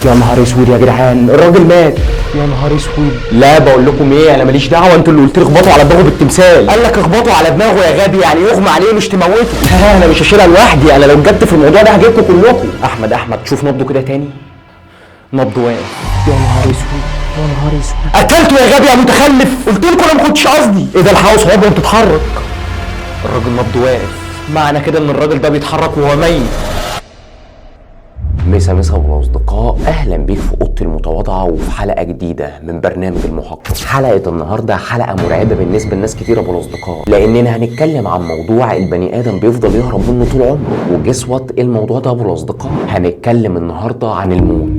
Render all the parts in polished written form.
يا نهار اسود يا جدعان، الراجل مات. يا نهار اسود. لا بقول لكم ايه، انا ماليش دعوه، انتوا اللي قلت لي اخبطوا على دماغه بالتمثال. قال لك اخبطوا على دماغه يا غبي، يعني يغمى عليه مش تموته. لا انا مش هشيلها لوحدي، انا لو جبت في الموضوع ده هجيبكم كلكم. احمد احمد شوف نبضه كده تاني، نبضه واقف. يا نهار اسود، يا نهار اسود، قتلته يا غبي يا متخلف، قلت لكم انا ما كنتش قصدي. ايه ده، الحقوا صوابعه بتتحرك. الراجل نبضه واقف، معنى كده ان الراجل ده بيتحرك وهو ميت. مسا مسا والاصدقاء، اهلا بيك في اوضتي المتواضعة وفي حلقة جديدة من برنامج المحقق. حلقة النهارده حلقة مرعبة بالنسبة لناس كتيرة بالاصدقاء، لاننا هنتكلم عن موضوع البني ادم بيفضل يهرب منه طول عمره. و guess what ايه الموضوع ده بالاصدقاء؟ هنتكلم النهارده عن الموت،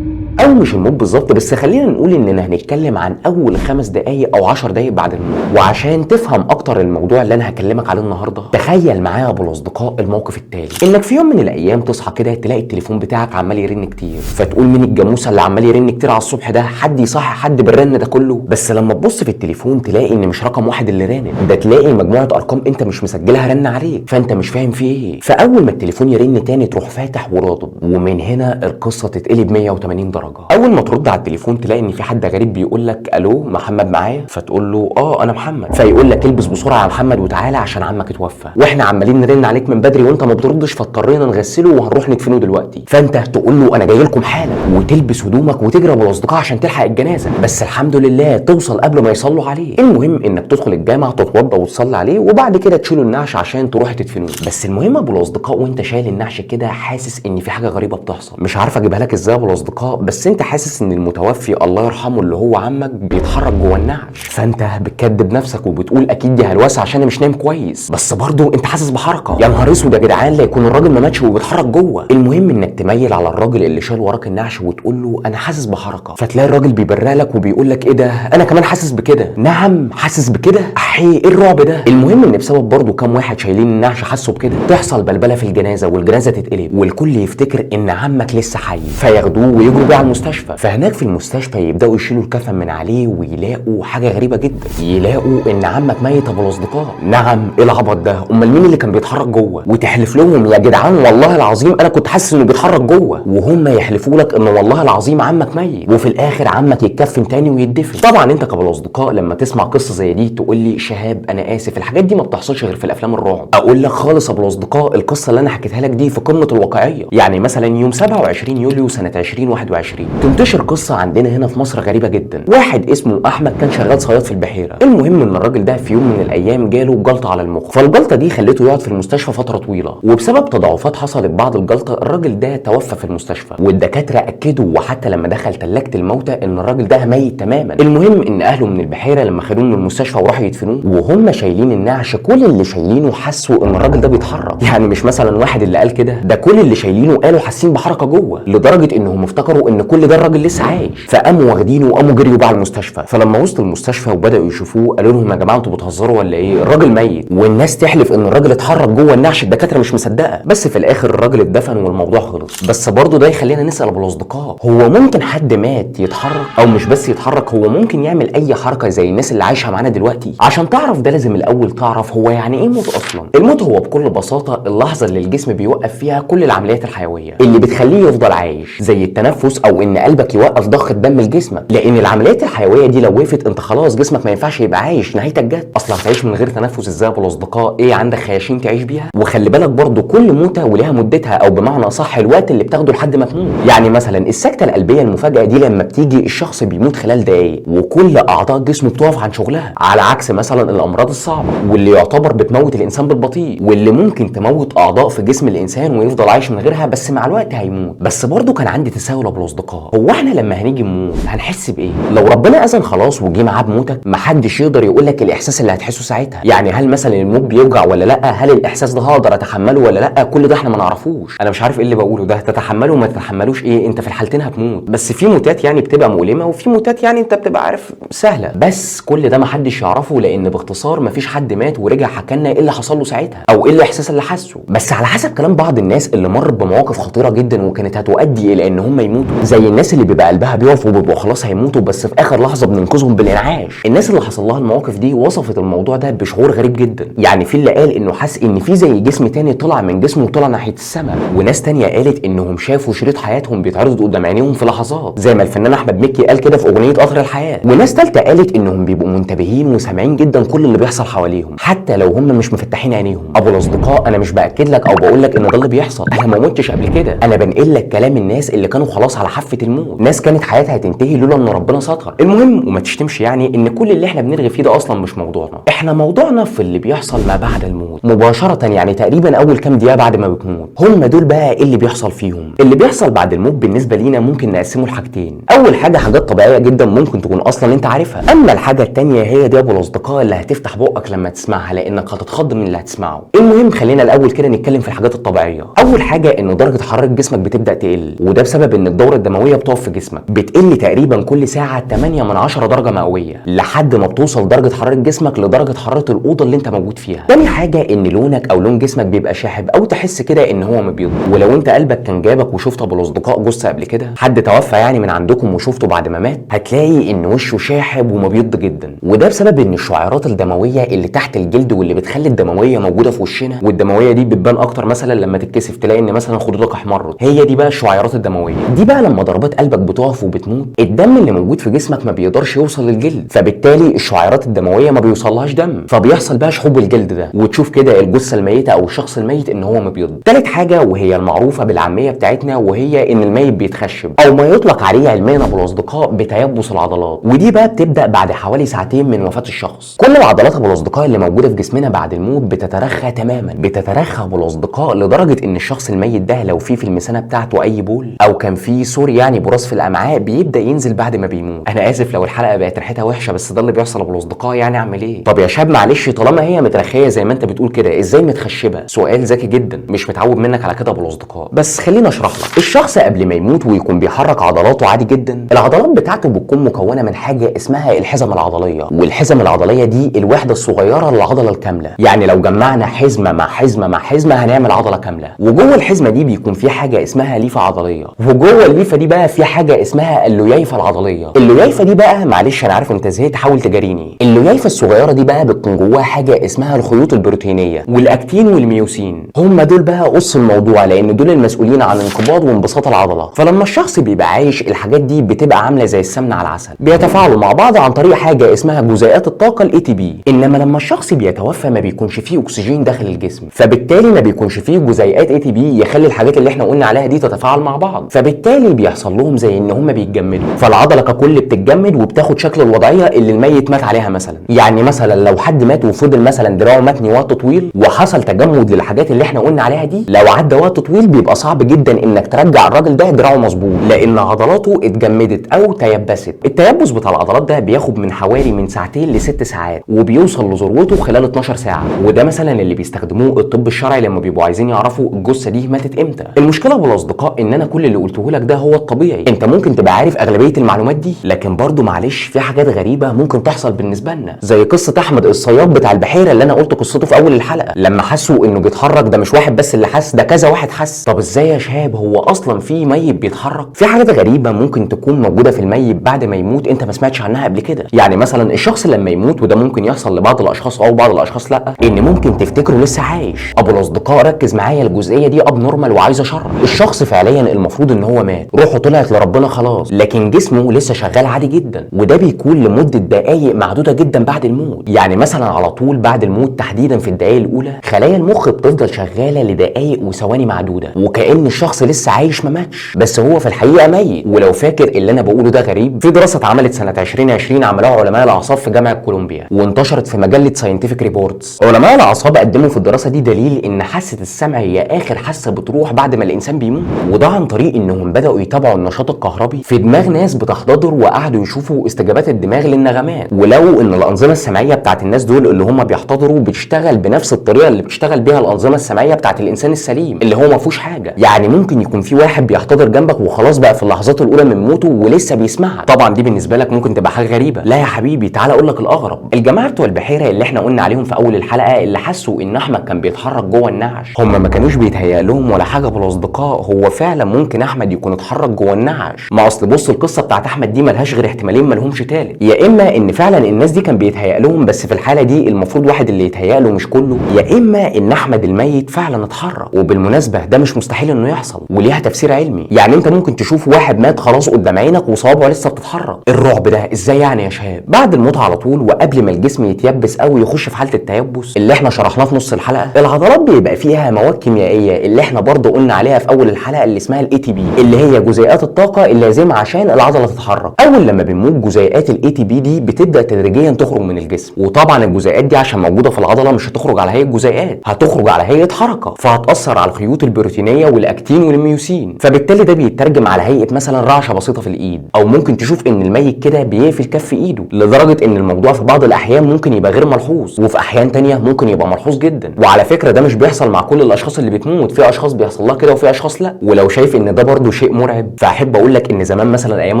او مش الموت بالظبط، بس خلينا نقول اننا هنتكلم عن اول 5 دقايق او 10 دقايق بعد الموت. وعشان تفهم اكتر الموضوع اللي انا هكلمك عليه النهارده، تخيل معايا يا ابو الاصدقاء الموقف التالي: انك في يوم من الايام تصحى كده تلاقي التليفون بتاعك عمال يرن كتير، فتقول مين الجاموسة اللي عمال يرن كتير على الصبح ده؟ حد يصحي حد بالرن ده كله؟ بس لما تبص في التليفون تلاقي ان مش رقم واحد اللي رانن ده، تلاقي مجموعة ارقام انت مش مسجلها رن عليك، فانت مش فاهم فيه ايه. فاول ما التليفون يرن تاني تروح فاتح ورادد، ومن هنا القصة تتقلب 180 درجه. اول ما ترد على التليفون تلاقي ان في حد غريب بيقول لك الو محمد معايا؟ فتقول له اه انا محمد. فيقول لك البس بسرعة يا محمد وتعالى عشان عمك اتوفى، واحنا عمالين نرن عليك من بدري وانت ما بتردش، فاضطرينا نغسله وهنروح ندفنه دلوقتي. فانت تقول له انا جاي لكم حالا، وتلبس هدومك وتجري ورا الاصدقاء عشان تلحق الجنازة، بس الحمد لله توصل قبل ما يصلوا عليه. المهم انك تدخل الجامع تتوضى وتصلي عليه، وبعد كده تشيلوا النعش عشان تروح تدفنوه. بس المهم ابو الاصدقاء وانت شايل النعش كده حاسس ان في حاجة غريبة بتحصل، مش عارف اجيبها لك ازاي يا ابو الاصدقاء، بس انت حاسس ان المتوفي الله يرحمه اللي هو عمك بيتحرك جوه النعش. فانت بتكدب نفسك وبتقول اكيد دي هلوسه عشان انا مش نايم كويس، بس برضه انت حاسس بحركة. يا نهار اسود يا جدعان، لا يكون الراجل ما ماتش وبيتحرك جوه. المهم انك تميل على الراجل اللي شال وراك النعش وتقول له انا حاسس بحركة، فتلاقي الراجل بيبرق لك وبيقول لك ايه ده، انا كمان حاسس بكده. نعم حاسس بكده؟ احي ايه الرعب ده. المهم ان بسبب برضه كام واحد شايلين النعش حسوا بكده، تحصل بلبلة في الجنازة والجنازه تتقلب، والكل يفتكر ان عمك لسه حي، فياخدوه ويجروا بيه على المستشفى. فهناك في المستشفى يبداوا يشيلوا الكفن من عليه ويلاقوا حاجة غريبة جدا، يلاقوا ان عمك ميت ابو الاصدقاء. نعم ايه العبط ده، امال مين اللي كان بيتحرك جوه؟ وتحلف لهم يا جدعان والله العظيم انا كنت حاسس انه بيتحرك جوه، وهم يحلفوا لك ان والله العظيم عمك ميت. وفي الاخر عمك يتكفن تاني ويدفن. طبعا انت كابو الاصدقاء لما تسمع قصة زي دي تقول لي شهاب انا اسف، الحاجات دي ما بتحصلش غير في الافلام الرعب. اقول لك خالص ابو الاصدقاء القصة اللي انا حكيتها لك دي في قمة الواقعية. يعني مثلا يوم 27 يوليو سنة 2021 تنتشر قصة عندنا هنا في مصر غريبة جدا. واحد اسمه احمد كان شغال صياد في البحيرة. المهم ان الراجل ده في يوم من الايام جاله جلطة على المخ، فالجلطه دي خلته يقعد في المستشفى فترة طويلة، وبسبب تضاعفات حصلت بعد الجلطة الراجل ده توفى في المستشفى، والدكاتره اكدوا وحتى لما دخل ثلاجه الموتى ان الراجل ده ميت تماما. المهم ان اهله من البحيرة لما خدوه من المستشفى وراحوا يدفنوه وهم شايلين النعش، كل اللي شايلينه حسوا ان الراجل ده بيتحرك. يعني مش مثلا واحد اللي قال كده، ده كل اللي شايلينه قالوا حاسين بحركة جوه، لدرجة انهم افتكروا ان كل ده الراجل لسه عايش، فقاموا واخدينه وقاموا جريوا بقى على المستشفى. فلما وصلوا المستشفى وبداوا يشوفوه قالوا لهم يا جماعة انتوا بتهزروا ولا ايه، الراجل ميت، والناس تحلف ان الراجل اتحرك جوه النعش، الدكاترة مش مصدقه. بس في الاخر الراجل اتدفن والموضوع خلص. بس برضه ده يخلينا نسال ابو الاصدقاء، هو ممكن حد مات يتحرك؟ او مش بس يتحرك، هو ممكن يعمل اي حركة زي الناس اللي عايشه معانا دلوقتي؟ عشان تعرف ده لازم الاول تعرف هو يعني ايه موت اصلا. الموت هو بكل بساطة اللحظة اللي الجسم بيوقف فيها كل العمليات الحيوية اللي بتخليه يفضل عايش، زي التنفس او ان قلبك يوقف ضخ الدم لجسمك، لان العمليات الحيوية دي لو وقفت انت خلاص جسمك ما ينفعش يبقى عايش، نهايتك جت. اصلا هتعيش من غير تنفس ازاي يا ابو الاصدقاء؟ ايه عندك خياشيم تعيش بيها؟ وخلي بالك برضو كل موته وليها مدتها، او بمعنى اصح الوقت اللي بتاخده لحد ما تموت. يعني مثلا السكتة القلبية المفاجاة دي لما بتيجي الشخص بيموت خلال دقايق وكل اعضاء جسمه بتقف عن شغلها، على عكس مثلا الامراض الصعبة واللي يعتبر بتموت الانسان بالبطيء، واللي ممكن تموت اعضاء في جسم الانسان ويفضل عايش من غيرها، بس مع الوقت هيموت. بس برضو كان عندي تساؤل ابو الاصدقاء، هو احنا لما هنيجي نموت هنحس بايه؟ لو ربنا اذن خلاص وجي معاه بموتك محدش يقدر يقول لك الاحساس اللي هتحسه ساعتها. يعني هل مثلا الموت بيوجع ولا لا؟ هل الاحساس ده هقدر اتحمله ولا لا؟ كل ده احنا ما نعرفوش. انا مش عارف ايه اللي بقوله ده، تتحمله وما تتحملوش ايه، انت في الحالتين هتموت. بس في موتات يعني بتبقى مؤلمة، وفي موتات يعني انت بتبقى عارف سهلة، بس كل ده محدش يعرفه، لان باختصار مفيش حد مات ورجع حكى لنا ايه اللي حصل له ساعتها او ايه الاحساس اللي حسه. بس على حسب كلام بعض الناس اللي مرت بمواقف خطيرة جدا وكانت هتؤدي الى ان هم يموتوا، زي الناس اللي بيبقى قلبها بيقف وبيبقوا خلاص هيموتوا بس في اخر لحظة بننقذهم بالانعاش. الناس اللي حصل لها المواقف دي وصفت الموضوع الموضوع ده بشعور غريب جدا. يعني في اللي قال انه حس ان في زي جسم تاني طلع من جسمه وطلع ناحية السماء، وناس تانية قالت انهم شافوا شريط حياتهم بيتعرض قدام عينيهم في لحظات زي ما الفنان احمد مكي قال كده في اغنية قطر الحياة. وناس تالتة قالت انهم بيبقوا منتبهين وسامعين جدا كل اللي بيحصل حواليهم حتى لو هم مش مفتحين عينيهم. ابو الاصدقاء انا مش باكد لك او بقول لك ان ده اللي بيحصل، انا ما متش قبل كده، انا بنقل لك كلام الناس اللي كانوا خلاص على حافة الموت، ناس كانت حياتها هتنتهي لولا ان ربنا ستر. المهم وما تشتمش يعني ان كل اللي احنا بنرغي فيه ده اصلا مش موضوعنا، احنا موضوعنا في اللي بيحصل ما بعد الموت مباشرة، يعني تقريبا اول كام دقيقة بعد ما بتموت. هم دول بقى ايه اللي بيحصل فيهم؟ اللي بيحصل بعد الموت بالنسبة لينا ممكن نقسمه لحاجتين. اول حاجة حاجات طبيعية جدا ممكن تكون اصلا انت عارفها، اما الحاجة الثانية هي دي ابو الاصدقاء اللي هتفتح بقك لما تسمعها لانك هتتخض من اللي هتسمعه. المهم خلينا الاول كده نتكلم في الحاجات الطبيعية. اول حاجة ان درجه حرارة جسمك بتبدا تقل، وده بسبب ان الدورة الدموية بتقف في جسمك، بتقل تقريبا كل ساعة 8 درجه مئوية لحد ما بتوصل درجه حرارة جسمك لدرجة حرارة الاوضة اللي انت موجود فيها. تاني حاجة ان لونك او لون جسمك بيبقى شاحب او تحس كده ان هو مبيض. ولو انت قلبك كان جابك وشفت ابو الاصدقاء جثة قبل كده، حد توفى يعني من عندكم وشفته بعد ما مات، هتلاقي ان وشه شاحب ومبيض جدا، وده بسبب ان الشعيرات الدموية اللي تحت الجلد واللي بتخلي الدموية موجودة في وشنا، والدمويه دي بتبان اكتر مثلا لما تتكسف تلاقي ان مثلا خدودك احمرت، هي دي بقى الشعيرات الدموية دي. بقى لما ضربات قلبك بتقف وبتموت، الدم اللي موجود في جسمك ما بيقدرش يوصل للجلد، فبالتالي الشعيرات الدموية ما بيوصلهاش دم، فبيحصل بقى شحوب الجلد ده، وتشوف كده الجثة الميتة او الشخص الميت ان هو مبيض. تالت حاجة وهي المعروفة بالعامية بتاعتنا، وهي ان الميت بيتخشب او ما يطلق عليه علميا ابو الاصدقاء بتيبس العضلات، ودي بقى بتبدا بعد حوالي ساعتين من وفاه الشخص. كل العضلات ابو الاصدقاء اللي موجودة في جسمنا بعد الموت بتترخى تماما، بتترخى ابو الاصدقاء لدرجة ان الشخص الميت ده لو في المثانه بتاعته اي بول او كان في sorry يعني براز في الامعاء بيبدا ينزل بعد ما بيموت. انا اسف لو الحلقة بقت ريحتها وحشة، بس ده اللي بيحصل ابو الاصدقاء، يعني اعمل ايه؟ طب يا شاب معلش، طالما هي مترخيه زي ما انت بتقول كده ازاي متخشبه؟ سؤال ذكي جدا، مش متعود منك على كده ابو الاصدقاء، بس خليني اشرح لك. الشخص قبل ما يموت ويكون بيحرك عضلاته عادي جدا، العضلات بتاعته بتكون مكونة من حاجة اسمها الحزم العضلية، والحزم العضلية دي الوحدة الصغيرة للعضله الكاملة، يعني لو جمعنا حزمه مع حزمه مع حزمه هنعمل عضلة كاملة. وجوه الحزمة دي بيكون في حاجة اسمها ليفه عضلية، وجوه الليفه دي بقى في حاجة اسمها اللييفه العضلية. اللييفه دي بقى معلش انا عارف انت زهقت حاول تجاريني، اللييفه الصغيرة دي بقى بتكون جواها حاجة اسمها الخيوط البروتينيه والاكتين والميوسين، هم دول بقى قص الموضوع لان دول المسؤولين عن انقباض وانبساط العضلة. فلما الشخص بيبقى عايش الحاجات دي بتبقى عامله زي السمنة على العسل، بيتفاعلوا مع بعض عن طريق حاجة اسمها جزيئات الطاقة ال ATP. انما لما الشخص بيتوفى ما بيكونش فيه اكسجين داخل الجسم، فبالتالي ما بيكونش فيه جزيئات ATP يخلي الحاجات اللي احنا قلنا عليها دي تتفاعل مع بعض، فبالتالي بيحصل لهم زي ان هم بيتجمدوا، فالعضله ككل بتتجمد وبتاخد شكل الوضعية اللي الميت مات عليها. مثلا يعني مثلا لو حد مات وفضل مثلا دراعه متني وقت طويل وحصل تجمد للحاجات اللي احنا قلنا عليها دي، لو عدى وقت طويل بيبقى صعب جدا انك ترجع الراجل ده دراعه مظبوط لان عضلاته اتجمدت او تيبست. التيبس بتاع العضلات ده بياخد من حوالي من ساعتين لست ساعات وبيوصل لذروته خلال 12 ساعة، وده مثلا اللي بيستخدموه الطب الشرعي لما بيبقوا عايزين يعرفوا الجثة دي ماتت امتى. المشكلة بالاصدقاء ان انا كل اللي قلته لك ده هو الطبيعي، انت ممكن تبقى عارف اغلبية المعلومات دي، لكن برضو معلش في حاجات غريبة ممكن تحصل بالنسبة لنا، زي قصة احمد الصياد بتاع البحيرة اللي انا قلت قصته في اول الحلقة، لما حسوا انه بيتحرك ده مش واحد بس اللي حس، ده كذا واحد حس. طب ازاي يا شهاب هو اصلا في ميت بيتحرك؟ في حاجات غريبة ممكن تكون موجودة في الميت بعد ما يموت انت ما سمعتش عنها قبل كده. يعني مثلا الشخص لما يموت، وده ممكن يحصل لبعض الاشخاص او بعض الاشخاص لا، ان ممكن تفتكره لسه عايش. ابو الاصدقاء ركز معايا الجزئية دي abnormal وعايز اشرح. الشخص فعليا المفروض ان هو مات، روحه طلعت لربنا خلاص، لكن جسمه لسه شغال عادي جدا، وده بيكون لمدة دقائق معدودة جدا بعد الموت. يعني مثلا على طول بعد الموت تحديدا في الدقائق الاولى خلايا المخ بتفضل شغالة لدقائق وثواني معدودة، وكأن الشخص لسه عايش ما ماتش، بس هو في الحقيقة ميت. ولو فاكر اللي انا بقوله ده غريب، في دراسة اتعملت سنة 2020 عملوها علماء الاعصاب في جامعه كولومبيا وانتشرت في مجلة Scientific Reports. علماء الاعصاب قدموا في الدراسة دي دليل ان حاسه السمع هي اخر حاسه بتروح بعد ما الانسان بيموت، وده عن طريق انهم بداوا يتابعوا النشاط الكهربي في دماغ ناس بتحتضر وقعدوا يشوفوا استجابات الدماغ للنغمات، ولو ان الانظمة السمعية بتاعت الناس دول اللي هم بيحتضروا بتشتغل بنفس الطريقة اللي بتشتغل بيها الانظمة السمعية بتاعت الانسان السليم اللي هو ما فيهوش حاجة. يعني ممكن يكون في واحد بيحتضر جنبك وخلاص بقى في اللحظات الاولى من موته ولسه بيسمعك، طبعا دي بالنسبة لك ممكن تبقى حاجة غريبة. لا يا حبيبي تعالى اقول لك الاغرب، الجماعة بتوع البحيرة اللي احنا قلنا عليهم في اول الحلقة اللي حسوا ان احمد كان بيتحرك جوه النعش، هم ما كانوش بيتهيأ لهم ولا حاجة بالاصدقاء، هو فعلا ممكن احمد يكون اتحرك جوه النعش. ما اصل بص القصة بتاعت احمد دي ملهاش غير احتمالين مالهمش تالت، يا اما ان فعلا الناس دي كان بيتهيأ لهم بس في الحالة دي المفروض واحد اللي يتهيأ له مش كله، يا اما ان احمد الميت فعلا اتحرك. وبالمناسبة ده مش مستحيل انه يحصل وليها تفسير علمي. يعني انت ممكن تشوف واحد مات خلاص قدام عينك وصوابعه لسه بتتحرك. الرعب ده ازاي يعني يا شهاب؟ بعد الموت على طول وقبل ما الجسم يتيبس او يخش في حاله التيبس اللي احنا شرحناه في نص الحلقة، العضلات بيبقى فيها مواد كيميائية اللي احنا برضو قلنا عليها في اول الحلقة اللي اسمها ال ATP، اللي هي جزيئات الطاقة اللازمة عشان العضلة تتحرك. اول لما بنموت جزيئات ال ATP دي بتبدا تدريجيا تخرج من الجسم، وطبعا الجزيئات دي عشان موجودة في العضلة مش هتخرج على هيئة جزيئات، هتخرج على هيئة حركة، فهتاثر على الخيوط البروتينيه والاكتين والميوسين، فبالتالي ده بيترجم على هيئة مثلا رعشه بسيطة في الايد، او ممكن تشوف ان الميت كده بيقفل كف ايده، لدرجة ان الموضوع في بعض الاحيان ممكن يبقى غير ملحوظ، وفي احيان تانية ممكن يبقى ملحوظ جدا. وعلى فكرة ده مش بيحصل مع كل الاشخاص اللي بتموت، في اشخاص بيحصل لها كده وفي اشخاص لا. ولو شايف ان ده برضو شيء مرعب، فاحب اقول لك ان زمان مثلا ايام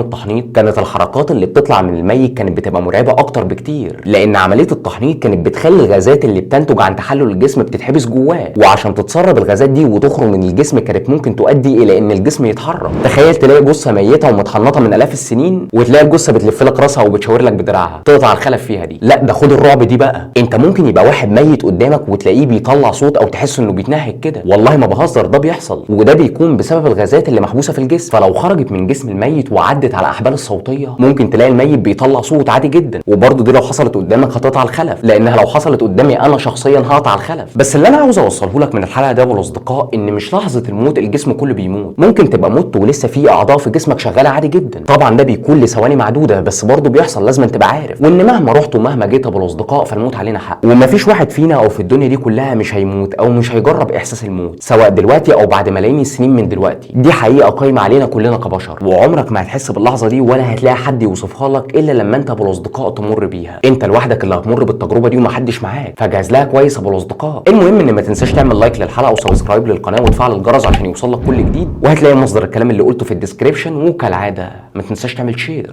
التحنيط كانت الحركات اللي بتطلع من الميت كانت بتبقى مرعبة اكتر بكتير، لان عملية التحنيط كانت بتخلي الغازات اللي بتنتج عن تحلل الجسم بتتحبس جواه، وعشان تتسرب الغازات دي وتخرج من الجسم كانت ممكن تؤدي الى ان الجسم يتحرك. تخيل تلاقي جثة ميته ومتحنطه من الاف السنين، وتلاقي الجثة بتلف لك راسها وبتشاور لك بدراعها، تقطع الخلف فيها دي. لا ده خد الرعب دي بقى، انت ممكن يبقى واحد ميت قدامك وتلاقيه بيطلع صوت او تحس انه بيتنهج كده، والله ما بهزر ده بيحصل، وده بيكون بسبب الغازات اللي محبوسة في الجسم. فلو خرجت من جسم الميت وعدت على احبال الصوتية ممكن تلاقي الميت بيطلع صوت عادي جدا، وبرده دي لو حصلت قدامك هتقطع الخلف، لانها لو حصلت قدامي انا شخصيا هقطع الخلف. بس اللي انا عاوز اوصله لك من الحلقة ده والاصدقاء ان مش لحظة الموت الجسم كله بيموت، ممكن تبقى مت ولسه في اعضاء في جسمك شغالة عادي جدا، طبعا ده بيكون لثواني معدودة بس برضه بيحصل، لازم تبقى عارف. وان مهما رحت ومهما جيت ابو الاصدقاء فالموت علينا حق، ومفيش واحد فينا او في الدنيا دي كلها مش هيموت او مش هيجرب احساس الموت، سواء دلوقتي او بعد ملايين السنين من دلوقتي. دي حقيقة قايمة علينا كلنا كبشر، وعمرك ما هتحس باللحظة دي ولا هتلاقي حد يوصفها لك الا لما انت ابو الاصدقاء تمر بيها. انت لوحدك اللي هتمر بالتجربة دي ومحدش معاك، فجهز لها كويس ابو الاصدقاء. المهم ان ما تنساش تعمل like للحلقة و subscribe للقناة وتفعل الجرس عشان يوصلك كل جديد، وهتلاقي مصدر الكلام اللي قلته في ال description، وكالعادة ما تنساش تعمل share.